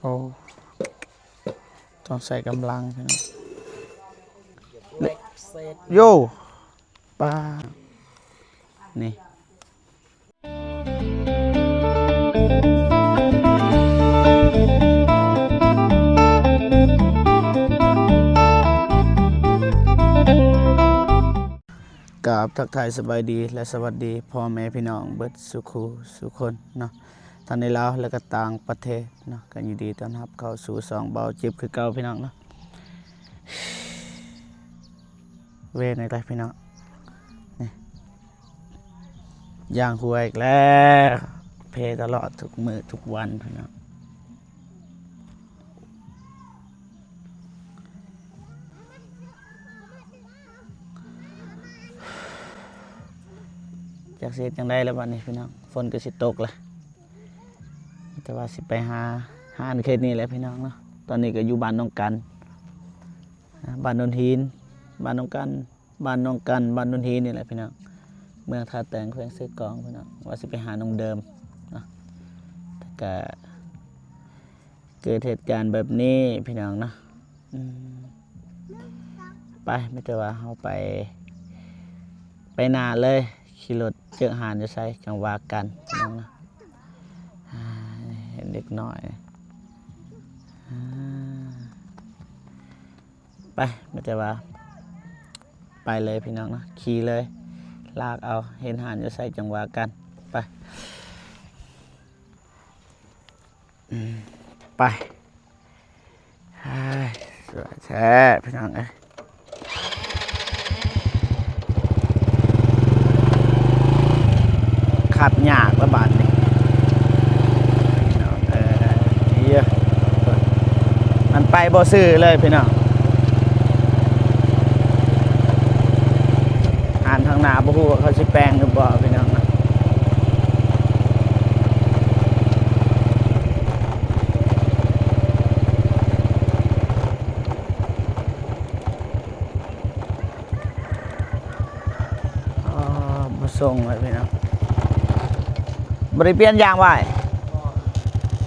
ໂອ້ ຕ້ອງໃຊ້ກຳລັງພີ່ນ້ອງ. ໂຢ ປາ ນີ້ ກາບທັກທາຍສະບາຍດີ ແລະ ສະຫວັດດີພໍ່ແມ່ພີ່ນ້ອງເບິດສູ່ຄູ່ສູ່ຄົນເນາະ ທັງໃນລາວ ແລະ ກໍຕ່າງປະເທດເນາະ. ກໍຍິນດີຕ້ອນຮັບເຂົ້າສູ່ຊ່ອງເບົາຈິບຄືເກົ່າພີ່ນ້ອງເນາະ. ເວນອີກແລ້ວພີ່ນ້ອງ ນີ້ ຍ່າງຫົວອີກແລ້ວ ເພຕະຫຼອດທຸກມື້ທຸກວັນພີ່ນ້ອງ. ຈັກຊິເຮັດຈັ່ງໃດແລ້ວບັດນີ້ພີ່ນ້ອງ ຝົນກໍຊິຕົກແລ້ວ. ແຕ່ວ່າຊິໄປຫາຮ້ານເຂດນີ້ແຫຼະພີ່ນ້ອງເນາະ. ຕອນນີ້ກໍຢູ່ບ້ານໜອງກັນ ບ້ານໂນນຫີນ ບ້ານໜອງກັນ ບ້ານໜອງກັນ ບ້ານໂນນຫີນນີ້ແຫຼະພີ່ນ້ອງ ເມືອງທ່າແຕງ ແຂວງເຊກອງພີ່ນ້ອງ. ວ່າຊິໄປຫານ້ອງເດີມເນາະ ແຕ່ກະເກີດເຫດການແບບນີ້ພີ່ນ້ອງເນາະ. ອືມ ໄປ ມີແຕ່ວ່າເຮົາໄປ ໄປໜ້າເລີຍ ຂີ່ລົດເຈີຮ້ານຢູ່ໃສຈັ່ງວ່າກັນພີ່ນ້ອງເນາະ. ອ່າ ເຫັນເດັກນ້ອຍ ອ່າ ໄປ ມີແຕ່ວ່າໄປເລີຍພີ່ນ້ອງເນາະ ຂີ່ເລີຍ ລາກເອົາ ເຫັນຮ້ານຢູ່ໃສຈັ່ງວ່າກັນ. ໄປ ອືມ ໄປ ເຮີ້ຍ ສວຍແທ້ພີ່ນ້ອງເອີຍ. ຂັບຍາກລະບາດນີ້ ພີ່ນ້ອງເອີຍ. ມັນໄປບໍ່ຊື່ເລີຍພີ່ນ້ອງ. ຮ້ານທາງໜ້າບໍ່ຮູ້ວ່າເຂົາຊິແປງຫຼືບໍ່ພີ່ນ້ອງ. ອໍ ບໍ່ສົ່ງເລີຍພີ່ນ້ອງ. ບໍ່ໄດ້ປ່ຽນຢາງໄວ້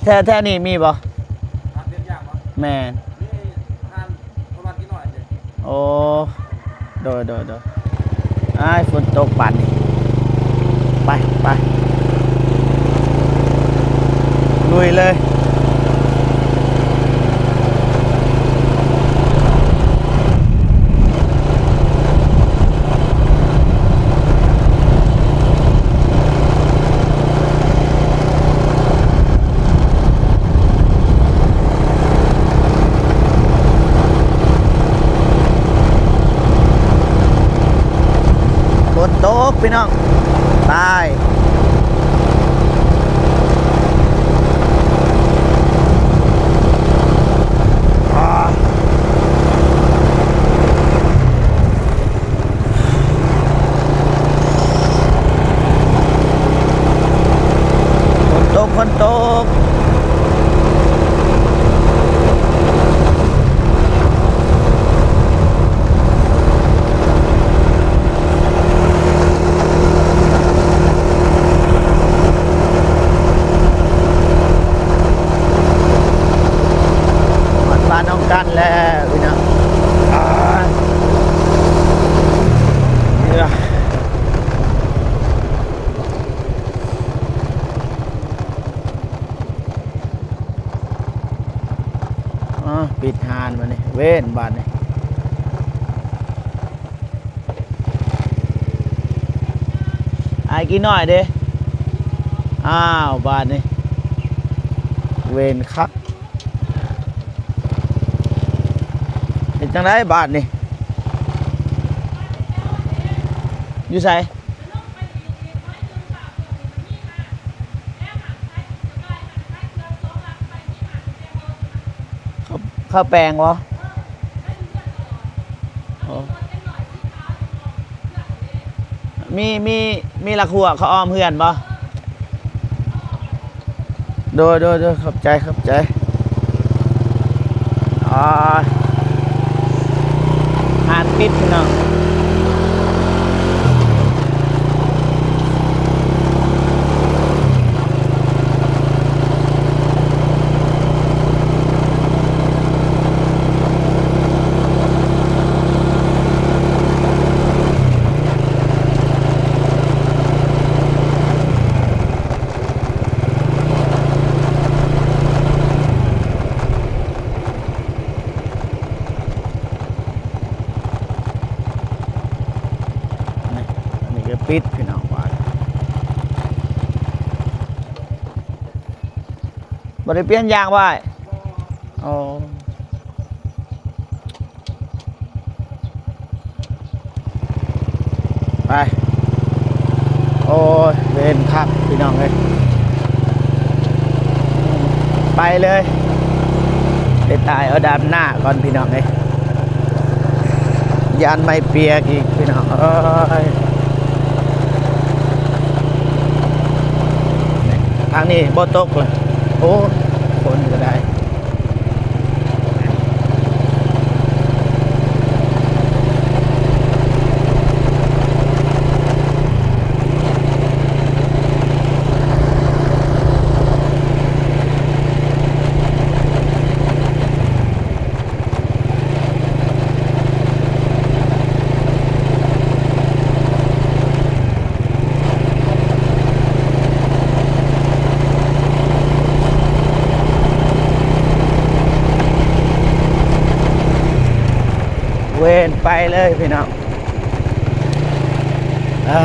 ແຖວ ແຖວນີ້ມີບໍ່? ຮ້ານປ່ຽນຢາງບໍ່? ແມ່ນ ມີຮ້ານປະມານກິໂລເມດ. ໂອ້ ໂດຍ ໂດຍ ໂດຍ. ອ້າຍ ຝົນຕົກບາດນີ້ ໄປ ໄປ ລຸຍເລີຍ. ຝົນຕົກພີ່ນ້ອງ ຕາຍ. ຝົນຕົກ ຝົນຕົກ. ຮອດບ້ານນ້ອງກັນແລ້ວພີ່ນ້ອງ. ອ້າ ປິດຮ້ານບາດນີ້ ເວນບາດນີ້. ອ້າຍກີ້ນ້ອຍເດ້. ອ້າວ ບາດນີ້ ເວນຄັກ. ເຮັດຈັ່ງໃດບາດນີ້? ຢູ່ໃສ? ເຂົາ ເຂົາແປງບໍ່? ໂອ້ ມີ ມີ ມີລັກຮົ້ວເຂົາອ້ອມເຮືອນບໍ່? ໂດຍ ໂດຍ ໂດຍ ຂອບໃຈ ຂອບໃຈ. ອໍ ຮ້ານປິດພີ່ນ້ອງ. ບໍ່ໄດ້ປ່ຽນຢາງບໍ່ອ້າຍ? ອໍ ໄປ. ໂອ້ຍ ເວັນຄັກພີ່ນ້ອງເອີຍ ໄປເລີຍ. ໄປຕາຍເອົາດຳໜ້າກ່ອນພີ່ນ້ອງເອີຍ. ຢ້ານໄມ້ປຽກອີກພີ່ນ້ອງເອີຍ. ທາງນີ້ບໍ່ຕົກລະ ໂອ້ ຝົນກໍໄດ້. ເວັນໄປເລີຍພີ່ນ້ອງ. ອ່າ.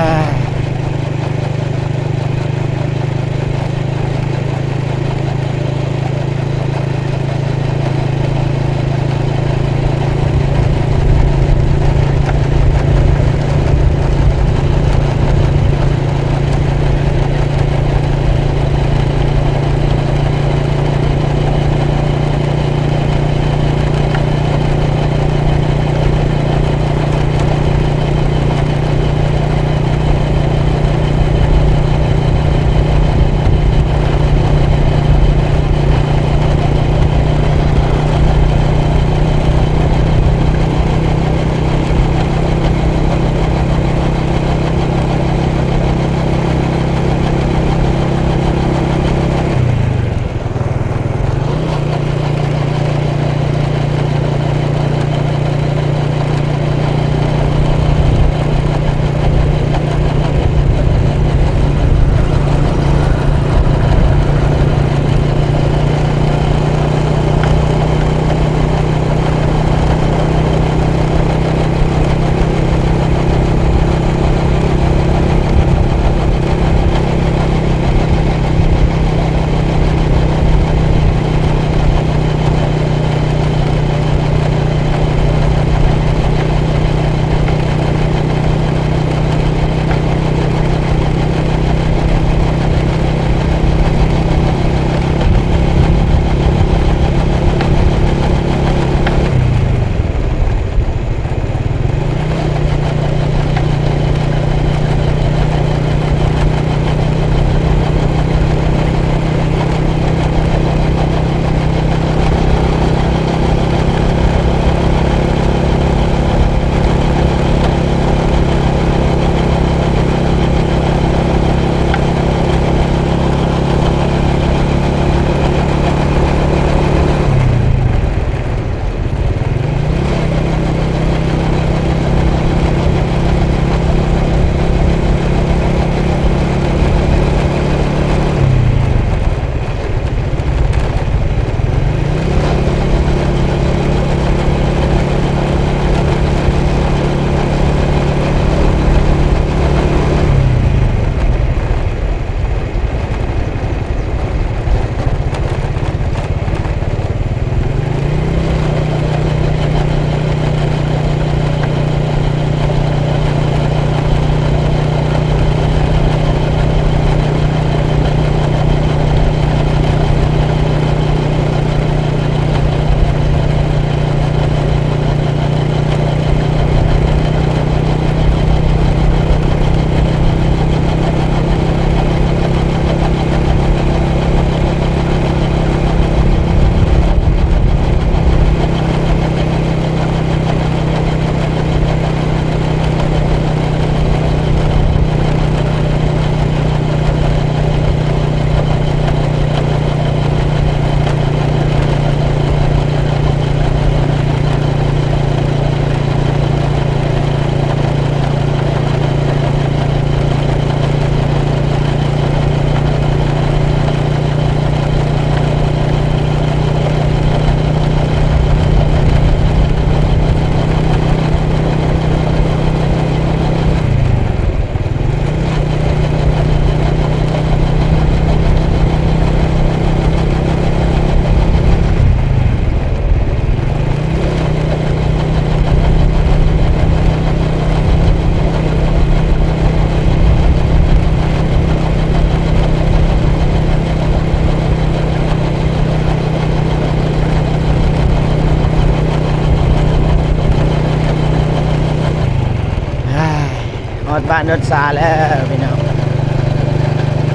ຮ້ານລົດສາແລ້ວພີ່ນ້ອງ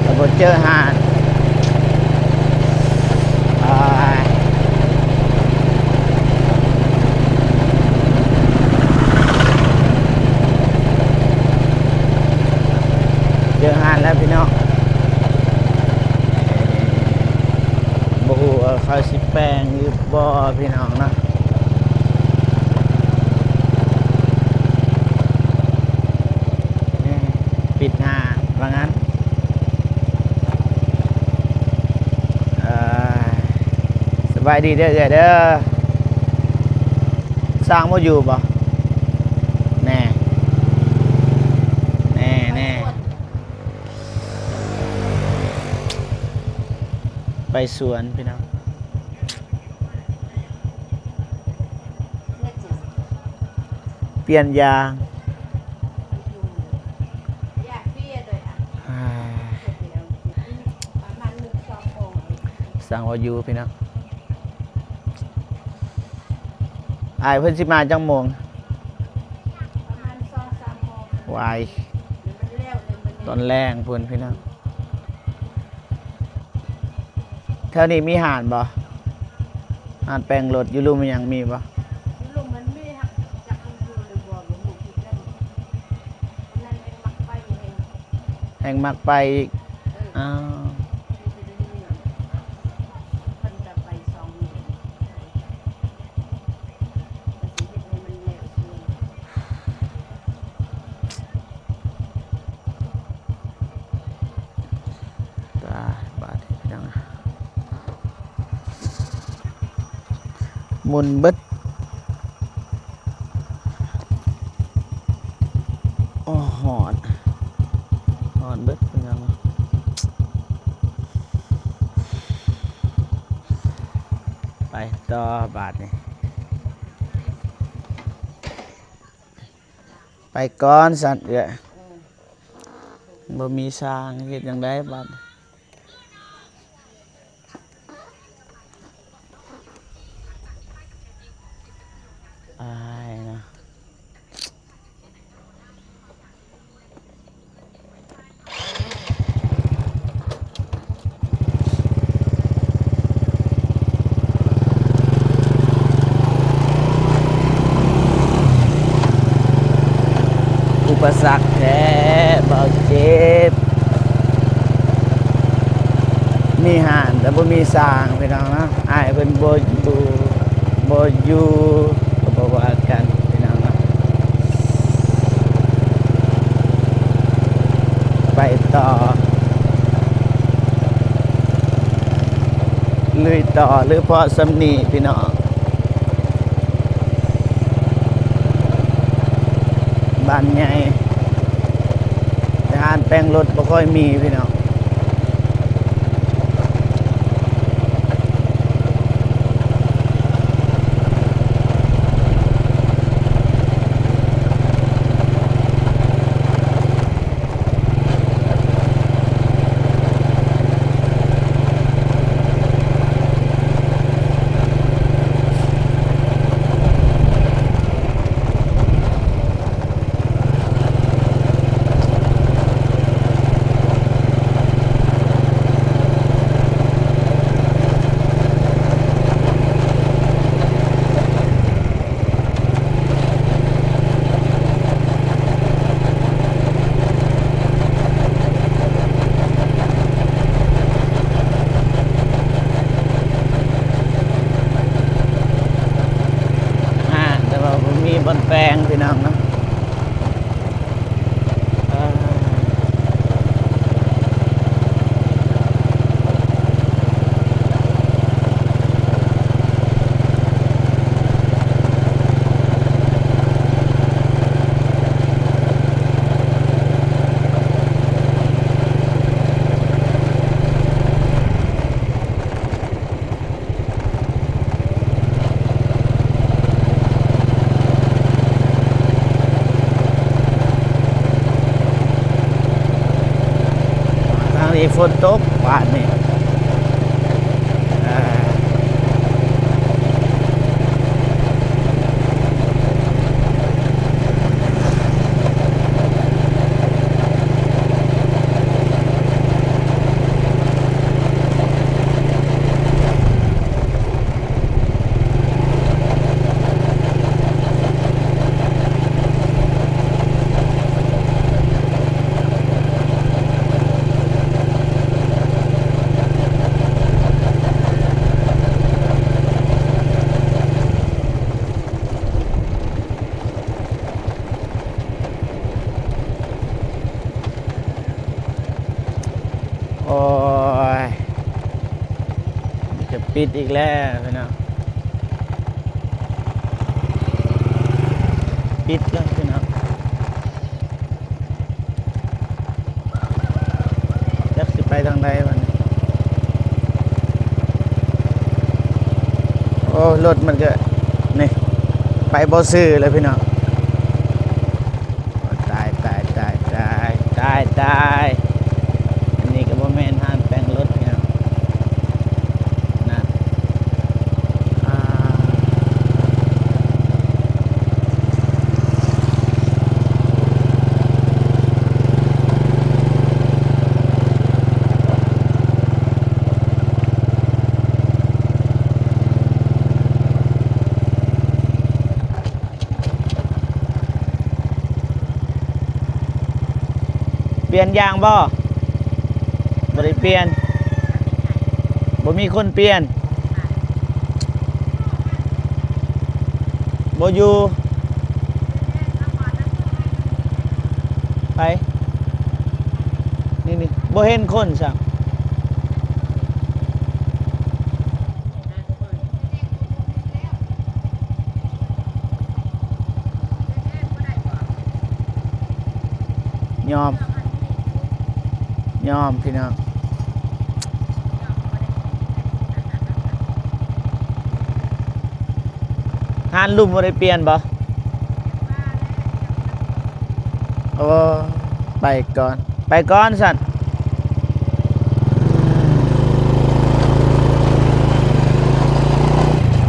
ກໍບໍ່ເຈີຮ້ານ ອາ ເຈີຮ້ານແລ້ວພີ່ນ້ອງ ບໍ່ຮູ້ວ່າເຂົາຊິແປງຫຼືບໍ່ພີ່ນ້ອງເນາະ. ປິດຫ້າງວ່າຊັ້ນ. ເອີ ສະບາຍດີເດີເອື້ອຍເດີ. ຊ່າງບໍ່ຢູ່ບໍ່? ແນ່ ແນ່ ແນ່. ໄປສວນພີ່ນ້ອງ. ປ່ຽນຢາງ ອ່າ ຊ່າງວ່າຢູ່ພີ່ນ້ອງ. ອ້າຍເພິ່ນຊິມາຈັກໂມງ? ຫວາຍ ຕອນແລງພຸ້ນພີ່ນ້ອງ. ແຖວນີ້ມີຮ້ານບໍ່? ຮ້ານແປງລົດຢູ່ລຸ່ມອີ່ຫຍັງມີບໍ່? ຢູ່ລຸ່ມມັນມີ ຫາກຈັກມັນຢູ່ຫຼືບໍ່ ບໍ່ຮູ້ຄືກັນ. ອັນນັ້ນແຮ່ງມັກໄປ ແຮ່ງ ແຮ່ງມັກໄປອີກ. ເອີ ອ້າວ ເພິ່ນຈະໄປສອງມື້. ຕາຍບາດນີ້ພີ່ນ້ອງ ໝຸ່ນເບິດ. ໂອ້ ຮ້ອນ ຮ້ອນເບິດພີ່ນ້ອງ. ໄປຕໍ່ບາດນີ້. ໄປກ່ອນຊັ້ນເອື້ອຍ. ເອີ ບໍ່ມີຊ່າງເຮັດຈັ່ງໃດບາດ. ອາຍນະ. ອຸປະສັກແທ້ ເບົາເຈັບ. ມີຮ້ານແຕ່ບໍ່ມີຊ່າງ ພີ່ນ້ອງເນາະ. ອ້າຍເພິ່ນບໍ່ຢູ່ ບໍ່ຢູ່ ກໍບໍ່ວ່າກັນພີ່ນ້ອງເນາະ. ໄປຕໍ່ ລຸຍຕໍ່ ຫຼືພໍສ່ຳນີ້ພີ່ນ້ອງ. ບ້ານໃຫຍ່ ແຕ່ຮ້ານແປງລົດບໍ່ຄ່ອຍມີພີ່ນ້ອງ. ອ່າ ແຕ່ວ່າບໍ່ມີບ່ອນແປງ ພີ່ນ້ອງເນາະ. ທາງນີ້ຝົນຕົກບາດນີ້. ໂອ້ຍ ນີ້ກໍປິດອີກແລ້ວພີ່ນ້ອງ ປິດແລ້ວພີ່ນ້ອງ. ຈັກຊິໄປທາງໃດບັດນີ້. ໂອ້ ລົດມັນກໍ ນີ້ ໄປບໍ່ຊື່ແລ້ວພີ່ນ້ອງ. ຕາຍ ຕາຍ ຕາຍ ຕາຍ ຕາຍ ຕາຍ. ອັນນີ້ກໍບໍ່ແມ່ນຮ້ານແປງລົດພີ່ນ້ອງນະ. ປ່ຽນຢາງບໍ່? ບໍ່ໄດ້ປ່ຽນ. ບໍ່ມີຄົນປ່ຽນ. ບໍ່ຢູ່. ໃຜ? ນີ້ໆ ບໍ່ເຫັນຄົນຊ້ຳ. ຍອມ ຍອມພີ່ນ້ອງ. ຮ້ານລຸ່ມບໍ່ໄດ້ປ່ຽນບໍ່? ໂອ້ ໄປກ່ອນ ໄປກ່ອນຊັ້ນ.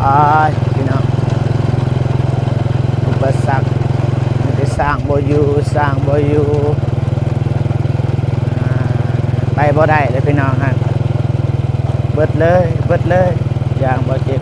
ອ້າຍ ພີ່ນ້ອງ ອຸປະສັກ ມີແຕ່ສ້າງບໍ່ຢູ່ ສ້າງບໍ່ຢູ່. ອາ ໄປບໍ່ໄດ້ເດ້ພີ່ນ້ອງຫັ້ນ ເບິດເລີຍ ເບິດເລີຍ ຢາງບໍ່ເຈັບ.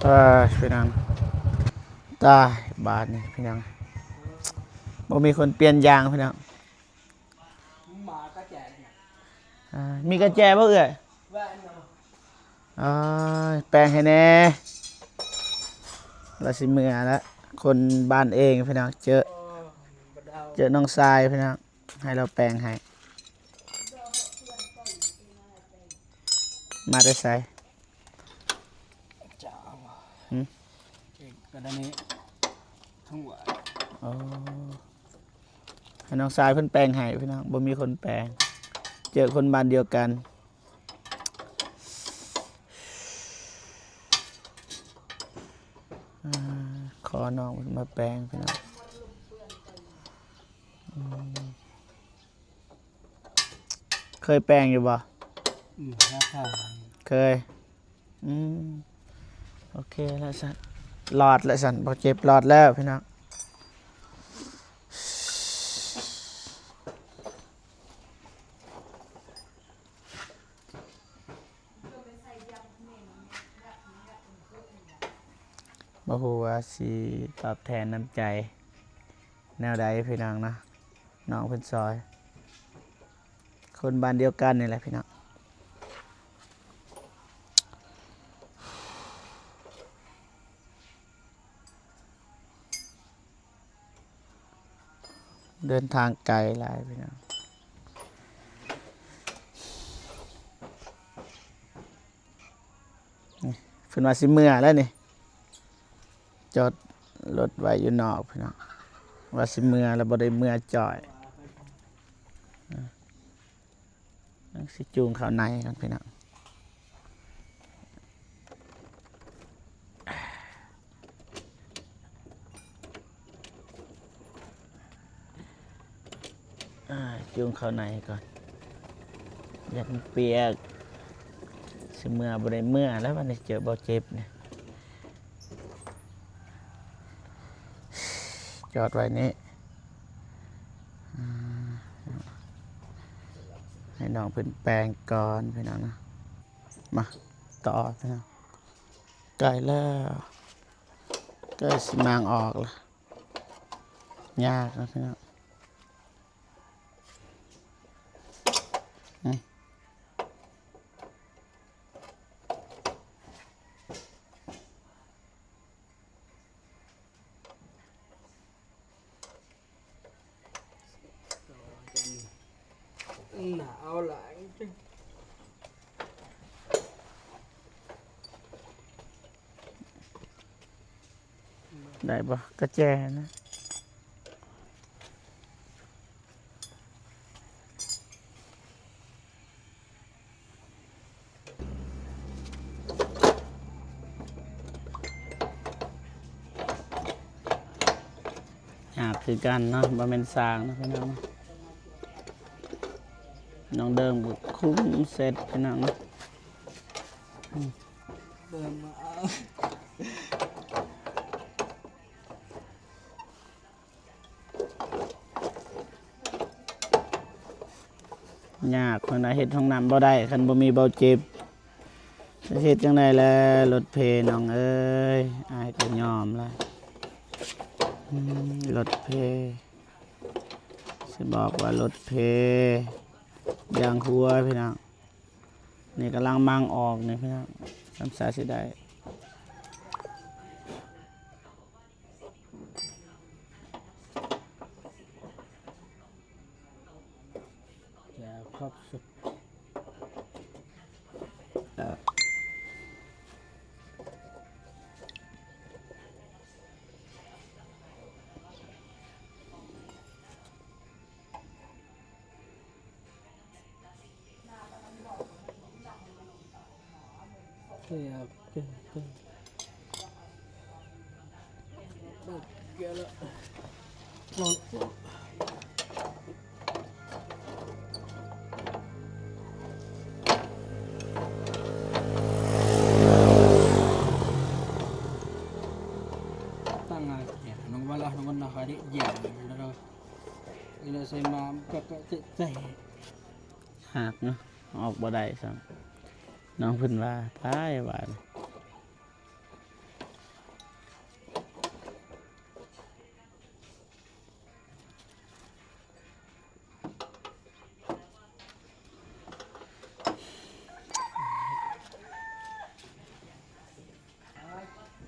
ເອີ ພີ່ນ້ອງ ຕາຍ ບາດນີ້ພີ່ນ້ອງ ບໍ່ມີຄົນປ່ຽນຢາງພີ່ນ້ອງ. ອ່າ ມີກະແຈບໍ່ເອື້ອຍ? ເອີຍ ແປງໃຫ້ແດ່ ລາວຊິເມືອລະ ຄົນບ້ານເອງພີ່ນ້ອງ ເຈີ ເຈີນ້ອງຊາຍພີ່ນ້ອງ ໃຫ້ລາວແປງໃຫ້. ມາແຕ່ໃສ? ຈະເອົາ ຫືມ? ເອກກະດານີ ທັງຫວານ. ອໍ ໃຫ້ນ້ອງຊາຍເພິ່ນແປງໃຫ້ພີ່ນ້ອງ ບໍ່ມີຄົນແປງ ເຈີຄົນບ້ານດຽວກັນ. ອ່າ ຂໍນ້ອງເພິ່ນມາແປງພີ່ນ້ອງ. ອືມ ເຄີຍແປງຢູ່ບໍ່? ອືມ ເຄີຍ. ອືມ ໂອເຄແລ້ວຊັ້ນ ລອດແລ້ວຊັ້ນ ບໍ່ເຈັບ ລອດແລ້ວພີ່ນ້ອງ. ບໍ່ຮູ້ວ່າຊິຕອບແທນນ້ຳໃຈແນວໃດພີ່ນ້ອງເນາະ ນ້ອງເພິ່ນຊ່ອຍ ຄົນບ້ານດຽວກັນນີ້ແຫຼະພີ່ນ້ອງ. ເດີນທາງໄກຫຼາຍພີ່ນ້ອງ. ນີ້ ເພິ່ນວ່າຊິເມືອແລ້ວນີ້ ຈອດລົດໄວ້ຢູ່ນອກພີ່ນ້ອງ ວ່າຊິເມືອແລ້ວບໍ່ໄດ້ເມືອຈ້ອຍ. ຍັງຊິຈູງເຂົ້າໃນກ່ອນພີ່ນ້ອງ ອ່າ ຈູງເຂົ້າໃນກ່ອນ ຢ້ານມັນປຽກ ຊິເມືອບໍ່ໄດ້ເມືອແລ້ວ ບັດນີ້ເຈີບໍ່ເຈັບນີ້. ຈອດໄວ້ນີ້ ອາ ໃຫ້ນ້ອງເພິ່ນແປງກ່ອນພີ່ນ້ອງນະ. ມາຕໍ່ພີ່ນ້ອງ ໃກ້ແລ້ວ ໃກ້ຊິມ້າງອອກແລ້ວ ຍາກນະພີ່ນ້ອງ. ໜາວຫຼາຍ. ໄດ້ບໍ່? ກະແຈນະ. ຍາກຄືກັນເນາະ ບໍ່ແມ່ນຊ່າງເນາະພີ່ນ້ອງເນາະ. ນ້ອງເດີມກໍຄຸມເສັດພີ່ນ້ອງເນາະ. ເດີມມາເອົາ ຍາກ ເພິ່ນວ່າເຮັດຫ້ອງນ້ຳບໍ່ໄດ້ ຄັນບໍ່ມີເບົາເຈັບ. ຈະເຮັດຈັ່ງໃດແລະ ລົດເພນ້ອງເອີຍ ອ້າຍກໍຍອມລະ. ອືມ ລົດເພ ຊິບອກວ່າລົດເພ ຢ່າງຫົວພີ່ນ້ອງ. ນີ້ກຳລັງມັງອອກນີ້ພີ່ນ້ອງ ສ່ຳສາຊິໄດ້. ຫາກເນາະ ອອກບໍ່ໄດ້ຊ້ຳ ນ້ອງເພິ່ນວ່າ ຕາຍວ່າ.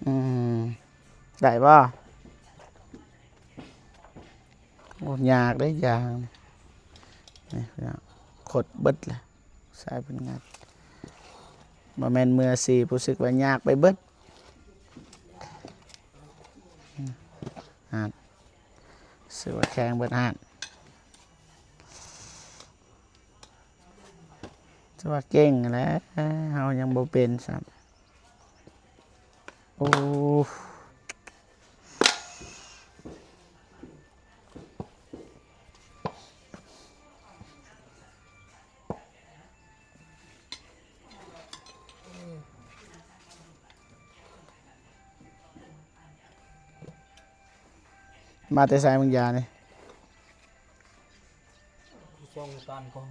ອືມ ໄດ້ບໍ່? ໂອ້ ຍາກເດ້ຢ່າງນີ້ ນີ້ພີ່ນ້ອງ ຄົດເບິດແຫຼະ ສາຍເພິ່ນງັດ ບໍ່ແມ່ນມືອາຊີບ ຮູ້ສຶກວ່າຍາກໄປເບິດ ອືມ ຫັ້ນ ຮູ້ສຶກວ່າແຂງເບິດຫັ້ນ. ແຕ່ວ່າເກັ່ງຫັ້ນແຫຼະ ເຮົາຍັງບໍ່ເປັນຊ້ຳ. ໂອ້ ມາແຕ່ໃສບາງຢານີ້? ໄປສົ່ງການກອງ.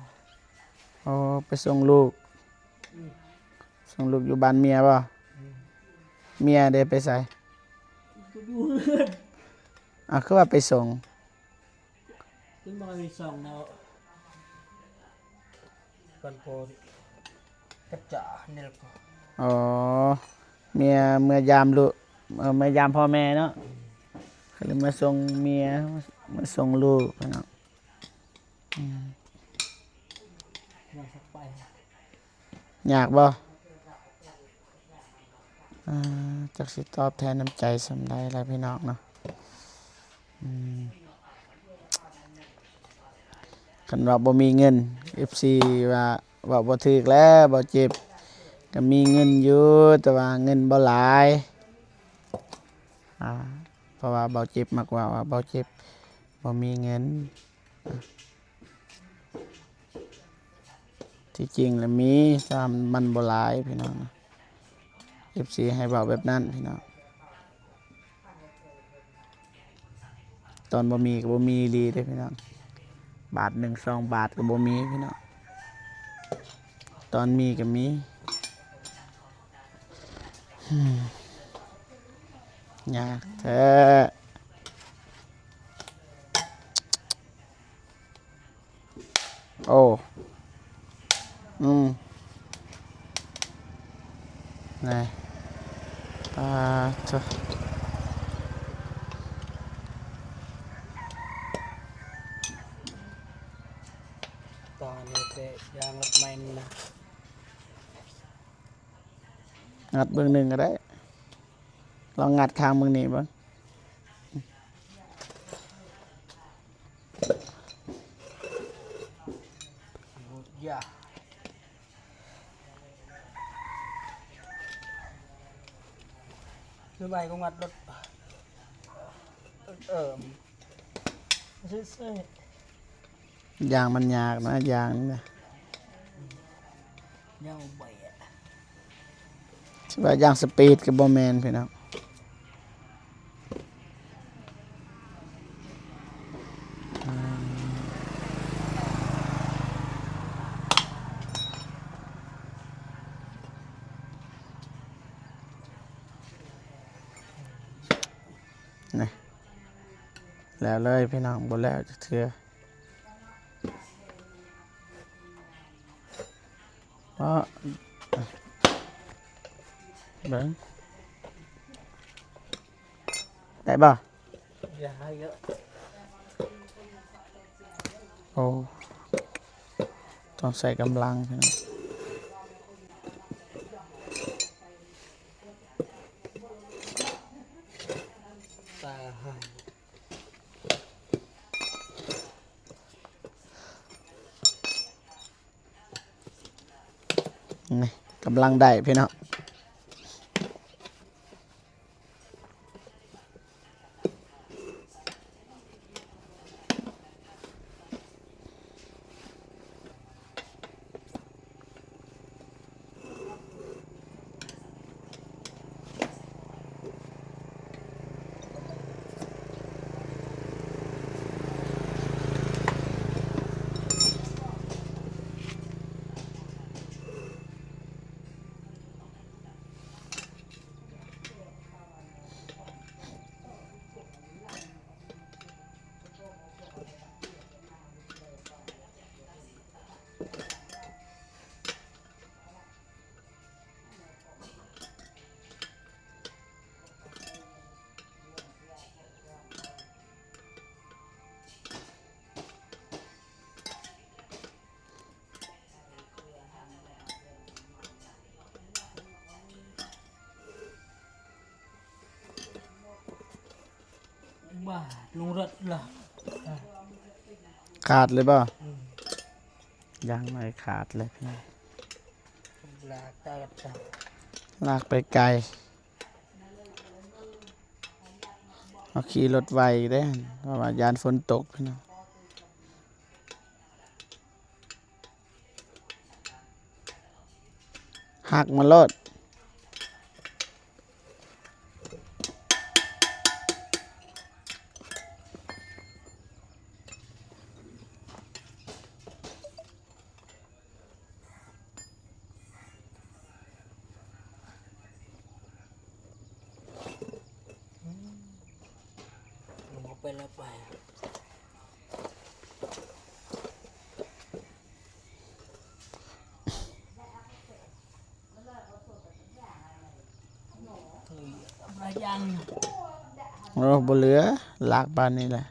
ອໍ ໄປສົ່ງລູກ. ອືມ ສົ່ງລູກຢູ່ບ້ານເມຍບໍ່? ອືມ ເມຍເດໄປໃສ? ຢູ່ເຮືອນ. ອ້າວ ຄືວ່າໄປສົ່ງ? ເພິ່ນບໍ່ໄດ້ໄປສົ່ງແລ້ວ. ກັນໂກ ກັດຈາ ນີ້ລະກໍ ອໍ ເມຍເມືອຍາມລູກ ເອີ ເມືອຍາມພໍ່ແມ່ເນາະ ກໍເລີຍມາສົ່ງເມຍ ມາສົ່ງລູກເນາະ. ອືມ ຢາກບໍ່? ອ່າ ຈັກຊິຕອບແທນນ້ຳໃຈສ່ຳໃດລະພີ່ນ້ອງເນາະ. ອືມ ຄັນວ່າບໍ່ມີເງິນ ເອັຟຊີ ວ່າເວົ້າບໍ່ຖືກແລ້ວ ບໍ່ເຈັບ ກໍມີເງິນຢູ່ ແຕ່ວ່າເງິນບໍ່ຫຼາຍ ອ່າ ເພາະວ່າເບົາເຈັບມັກເວົ້າວ່າເບົາເຈັບບໍ່ມີເງິນ. ທີ່ຈິງລະມີ ແຕ່ວ່າມັນບໍ່ຫຼາຍພີ່ນ້ອງ ເອັຟຊີ ໃຫ້ເວົ້າແບບນັ້ນພີ່ນ້ອງ. ຕອນບໍ່ມີກໍບໍ່ມີອີ່ຫຼີເດ້ພີ່ນ້ອງ, ບາດໜຶ່ງສອງບາດກໍບໍ່ມີພີ່ນ້ອງ, ຕອນມີກໍມີ. ຍາກແທ້. ໂອ້ ອືມ ນີ້ ປາໂທ້ ຕອນນີ້ເຕະຢາງລັດແມ່ນນະ. ງັດເບິ່ງໜຶ່ງກໍໄດ້, ລອງງັດຂ້າງເບິ່ງນີ້ເບິ່ງ. ຢ່າ ຫຼືໄວກໍງັດລົດ ເອີ ຊື່ໆ. ຢາງມັນຍາກນະ, ຢາງນີ້ນະ ຍາງໄວອະ ຊິວ່າຢາງສະປີດກໍບໍ່ແມ່ນພີ່ນ້ອງ. ນີ້ ແລ້ວເລີຍພີ່ນ້ອງ, ບໍ່ແລ້ວຈັກເທື່ອ. ເນາະ ເບິ່ງ ໄດ້ບໍ່? ຢ່າໃຫ້ເຍາະ. ໂອ້ ຕ້ອງໃຊ້ກຳລັງພີ່ນ້ອງ. ຕາຍ. ນີ້ ກຳລັງໄດ້ພີ່ນ້ອງ. ມາລົງລົດລະ ຂາດເລີຍບໍ່? ອືມ ຢາງໃໝ່ຂາດເລີຍພີ່ນ້ອງ. ລາກໄປໄກ ເຮົາຂີ່ລົດໄວເດ້ ເພາະວ່າຢ້ານຝົນຕົກພີ່ນ້ອງ. ຫັກມັນໂລດ. ອືມ ລົງເອົາໄປແລ້ວໄປ ໂອ້ ບໍ່ເຫຼືອ ລາກປານນີ້ແຫຼະ.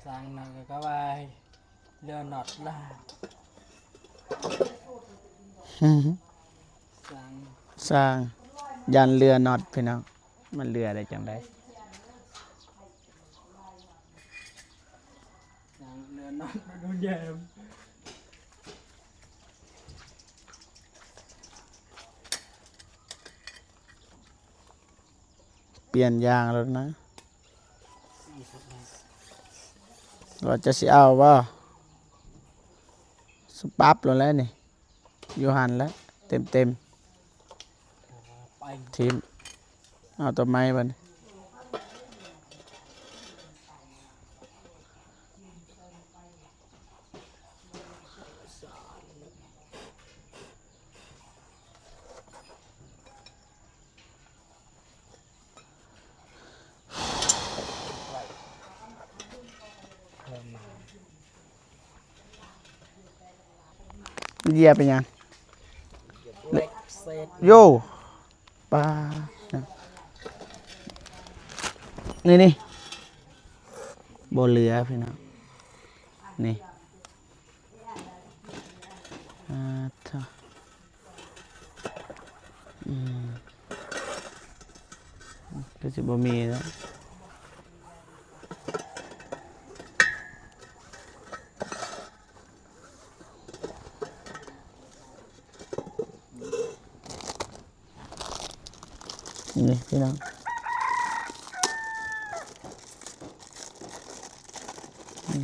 ຊ່າງນັ້ນກໍວ່າເຫຼືອນັອດລະ ຊ່າງ ຊ່າງ ຢ້ານເຫຼືອນັອດພີ່ນ້ອງ. ມັນເຫຼືອໄດ້ຈັ່ງໃດ? ເຫຼືອນັອດ ປ່ຽນຢາງແລ້ວນະ. ວ່າຈະຊິເອົາບໍ່? ສະປັບໂລດແຫຼະນີ້ ຢູ່ຫັ້ນແຫຼະ ເຕັມໆ ຖິ້ມ ເອົາຕົວໃໝ່ບັດນີ້. ເຫຢີຍບເປັນຫຍັງ? ໂຢ ປາ ນີ້ໆ ບໍ່ເຫຼືອພີ່ນ້ອງ ນີ້ ອາ ໂທ້ ອືມ ຄືຊິບໍ່ມີແລ້ວ ນີ້ພີ່ນ້ອງ ນີ້.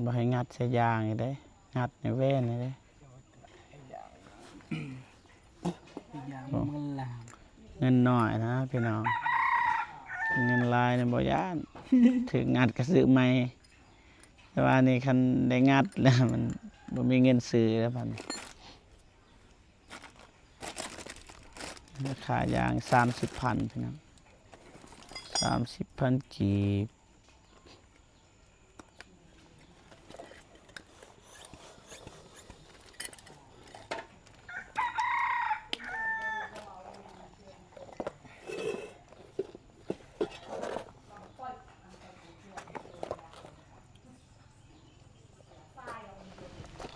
ບໍ່ໃຫ້ງັດໃສ່ຢາງນີ້ເດ້ ງັດໃນແວ່ນນີ້ເດ້. ເງິນໜ້ອຍນະພີ່ນ້ອງ ເງິນຫຼາຍນີ້ບໍ່ຢ້ານ ຖືກງັດກະຊື້ໃໝ່ ແຕ່ວ່ານີ້ຄັນໄດ້ງັດແລ້ວມັນບໍ່ມີເງິນຊື້ແລ້ວບັດນີ້. ລາຄາຢາງສາມສິບພັນພີ່ນ້ອງ ສາມສິບພັນກີບ.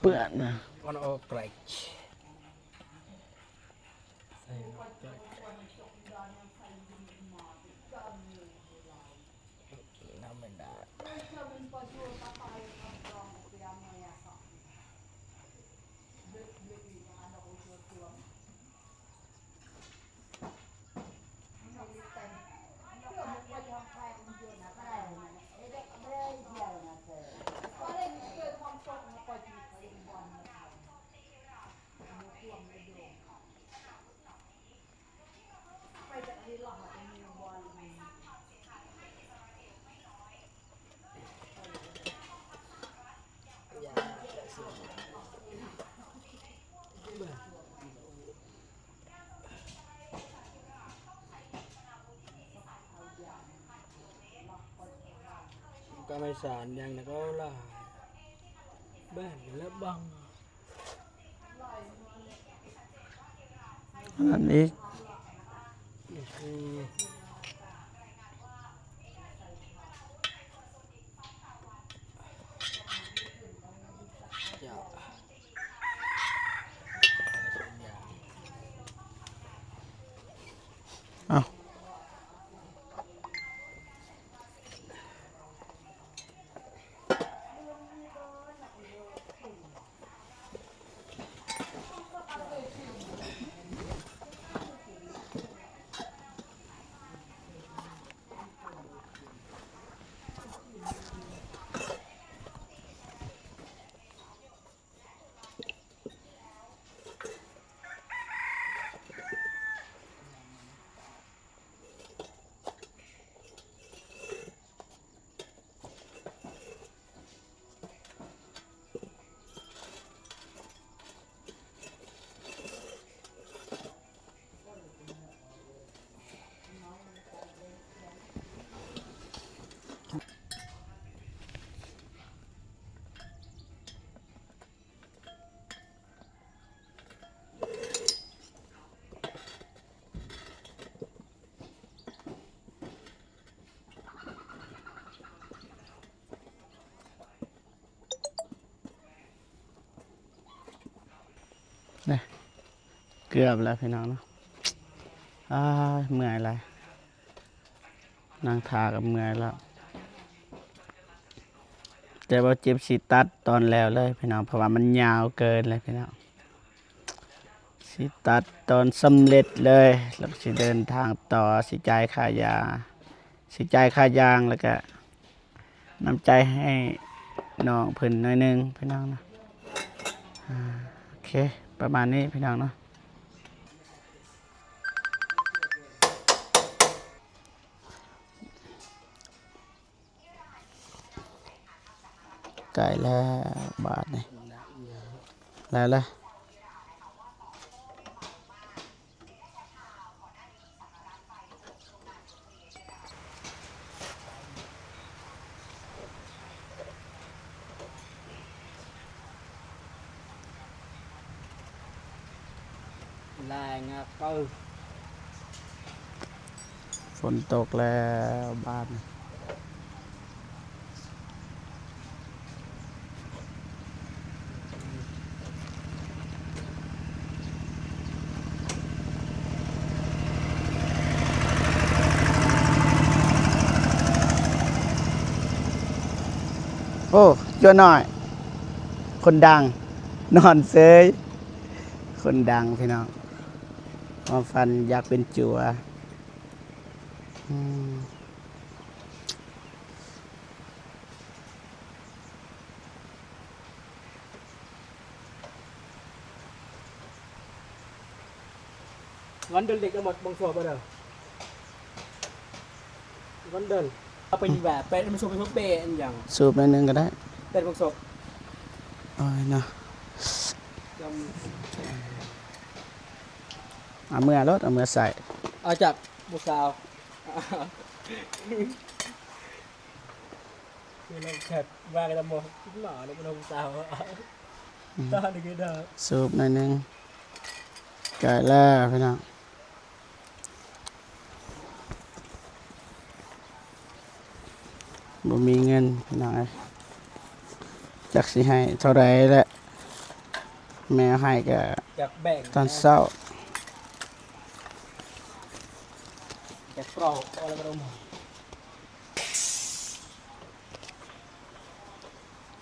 ເປື້ອນນະ ມັນອອກໄກ. ກະໄມສານຫຍັງນະກໍຫຼາຍ ແບບລະບັງ. ອັນນັ້ນອີກ ເອົາ. ເ ເກືອບແລ້ວພີ່ນ້ອງເນາະ. ອ້າຍ ເມື່ອຍຫຼາຍ ນັ່ງຖ້າກໍເມື່ອຍແລ້ວ. ແຕ່ວ່າເຈັບຊິຕັດຕອນແລ້ວເລີຍພີ່ນ້ອງ ເພາະວ່າມັນຍາວເກີນເລີຍພີ່ນ້ອງ. ຊິຕັດຕອນສຳເລັດເລີຍ ແລ້ວກໍຊິເດີນທາງຕໍ່ ຊິຈ່າຍຄ່າຢາ ຊິຈ່າຍຄ່າຢາງ ແລ້ວກະນ້ຳໃຈໃຫ້ນ້ອງເພິ່ນໜ້ອຍໜຶ່ງພີ່ນ້ອງນະ. ອາ ໂອເຄ ປະມານນີ້ພີ່ນ້ອງເນາະ. ໃກ້ແລ້ວບາດນີ້ ແລ້ວລະ. ລາຍງາເປີ ຝົນຕົກແລ້ວບາດນີ້. ໂອ້ ຈົວນ້ອຍ ຄົນດັງ ນອນເຊີຍ ຄົນດັງພີ່ນ້ອງ ຄວາມຝັນຢາກເປັນຈົວ. ອືມ ວັນເດີນເດັກທັງໝົດ ເບິ່ງສອບບໍ່ເດີ ວັນເດີນ ເອົາໄປຢູ່ແບບ ໄປ ໄປສູບ ໄປສູບເບອັນຫຍັງ ສູບໜ້ອຍໜຶ່ງກໍໄດ້ ໄປເບິ່ງສອບ ໂອ້ຍເນາະ ເອົາເມືອໂລດ ເອົາເມືອໃສ່ ເອົາຈາກຜູ້ສາວ ຄືລາວແຄບວ່າກັນບໍ່ ກິນໝາແລ້ວບໍ່ຮູ້ສາວ ອືມ ຕາຍເລີຍເດີ ສູບໜ້ອຍໜຶ່ງ ໃກ້ແລ້ວພີ່ນ້ອງ ບໍ່ມີເງິນພີ່ນ້ອງເອີຍ ຈັກຊິໃຫ້ເທົ່າໃດແຫຼະ ແມ່ໃຫ້ກະ ຢາກແບ່ງ ຕອນເຊົ້າ ຢາກເປົ່າ ເອົາແລ້ວກໍລົງ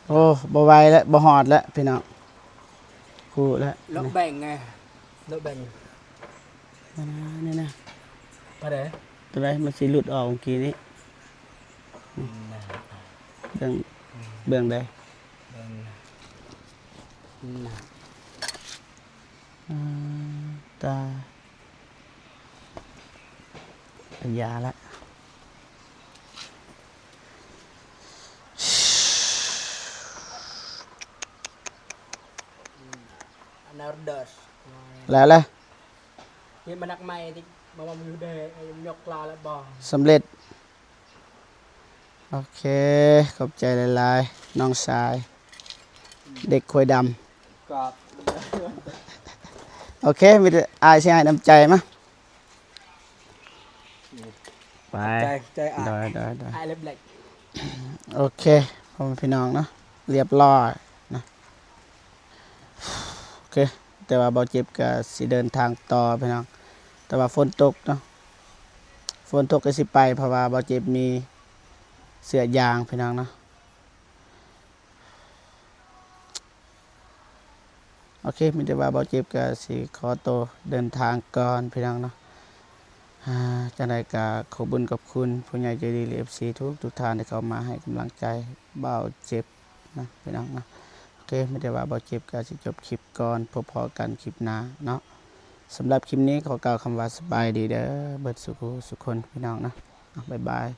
ໂອ້ ບໍ່ໄຫວແລ້ວ ບໍ່ຮອດແລ້ວພີ່ນ້ອງ ຮູ້ແລ້ວ ເລາະແບ່ງໄງ ເລາະແບ່ງ ອັນນັ້ນນະ ປານໃດ ຕົວໃດ ມັນຊິຫຼຸດອອກເມື່ອກີ້ນີ້ ອືມ ເບື້ອງ ອືມ ເບື້ອງໃດ ເບິ່ງນະ ອືມ ຕາ ຢາລະ ອານາເດີສ ແລ້ວລະ ເຮັດມານັກໃໝ່ຕິ ມາວ່າມີແດ່ ຍົກລາແລ້ວບໍ່ ສຳເລັດ. ໂອເຄ ຂອບໃຈຫຼາຍໆ ນ້ອງຊາຍ ເດັກຄວາຍດຳ ກອບ ໂອເຄ ມີແຕ່ອ້າຍຊິໃຫ້ນ້ຳໃຈມາ ໄປ ໃຈ ໃຈອ້າຍ ໂດຍ ໂດຍ ໂດຍ ອ້າຍເລັບເລັກ ໂອເຄ ພໍ່ແມ່ພີ່ນ້ອງເນາະ ລຽບລ້ອຍນະ. ໂອເຄ ແຕ່ວ່າບ່າວເຈັບກະຊິເດີນທາງຕໍ່ພີ່ນ້ອງ ແຕ່ວ່າຝົນຕົກເນາະ ຝົນຕົກກະຊິໄປ ເພາະວ່າບ່າວເຈັບມີເສື້ອຢາງພີ່ນ້ອງເນາະ. ໂອເຄ ມີແຕ່ວ່າບ່າວເຈັບກະຊິຂໍໂຕເດີນທາງກ່ອນພີ່ນ້ອງເນາະ. ອ່າ ຈັ່ງໃດກະຂອບບຸນຂອບຄຸນຜູ້ໃຫຍ່ໃຈດີ ແລະ ເອັຟຊີ ທຸກໆທ່ານທີ່ເຂົ້າມາໃຫ້ກຳລັງໃຈບ່າວເຈັບ ນະພີ່ນ້ອງເນາະ. ໂອເຄ ມີແຕ່ວ່າບ່າວເຈັບກະຊິຈົບຄລິບກ່ອນ ພົບພໍ້ກັນຄລິບໜ້າເນາະ. ສຳລັບຄລິບນີ້ຂໍກ່າວຄຳວ່າສະບາຍດີເດີ ເບິດສູ່ຜູ້ສູ່ຄົນພີ່ນ້ອງເນາະ. ບາຍບາຍ.